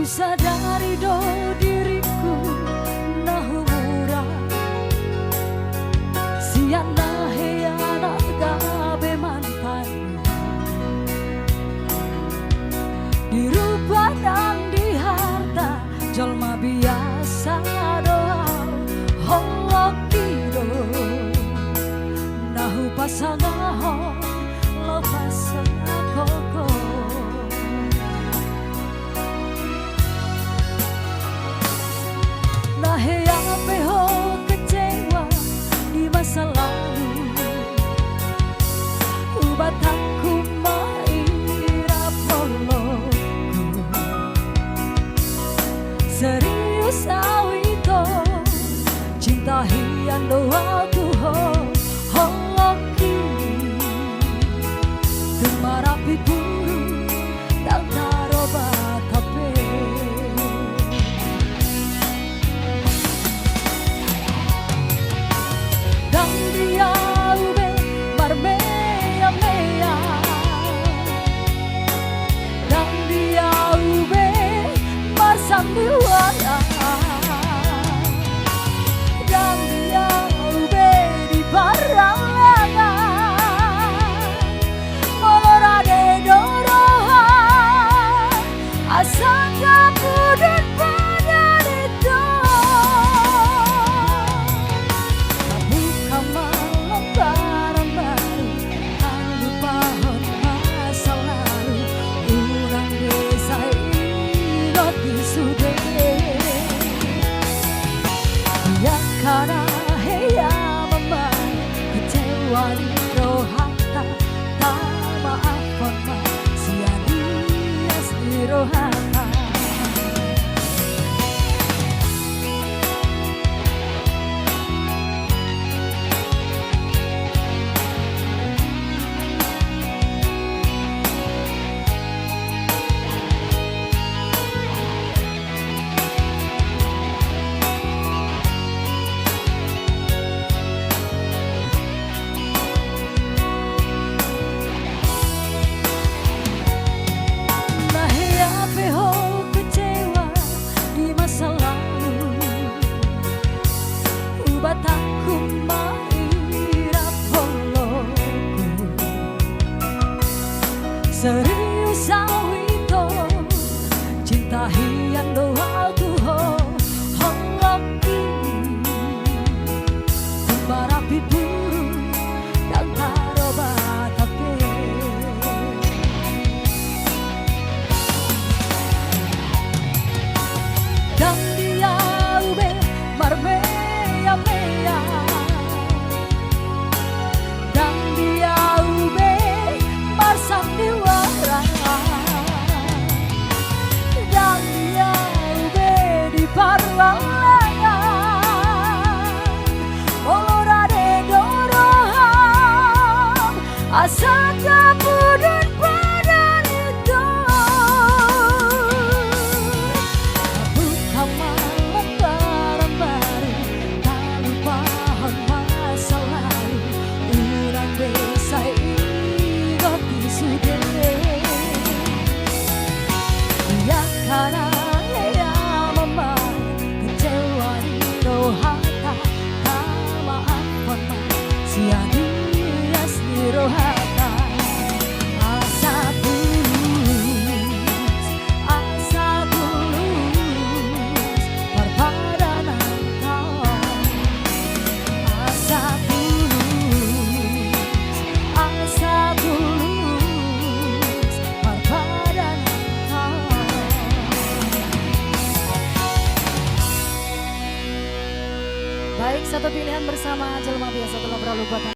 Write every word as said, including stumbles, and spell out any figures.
Sadari do diringku na humurang sian na hianat gabe mantan. Di rupa nang di harta jolma biasa do au holong i do na hupasangahon lopas na koko. Na hea pe ho kecewa di masa lalu, hubatangku ma i rap holongku. Serius au ito, cinta hian do au tu ho, holong i. Tung marapi puru ndang tarobat hape. Ndang di au be marmea-mea, ndang di au be marsandiwara, ndang di au be di parrandangan. Molo rade do roha, asa gabe do badan i do. Buka ma lembaran baru, lupahon masa lalu, unang be sai ingot i sude. Ia kana hea ma amang, kecewa ni rohanta, tamaafhon ma sian ias ni rohanta. Na hea pe ho kecewa di masa lalu, hubatangku ma i rap holongku. Serius au ito, cinta hian do au tu ho, holong i. Tung marapi puru ndang tarobat hape. Ndang di au be marmea-mea, ndang di au be marsandiwara, ndang di au be di parrandangan. Molo rade do roham, asa gabe do badan i do. Buka ma lembaran baru, talupahon masa lalu, unang be sai ingot i sude. Ia kana hea ma amang, kecewa ni rohanta, tamaafhon ma sian ias ni rohanta. Asa tulus, asa tulus parpadananta on. Asa tulus, asa tulus parpadananta on. Baik, satu pilihan bersama Jelma Biasa Telah Berlalu Batang.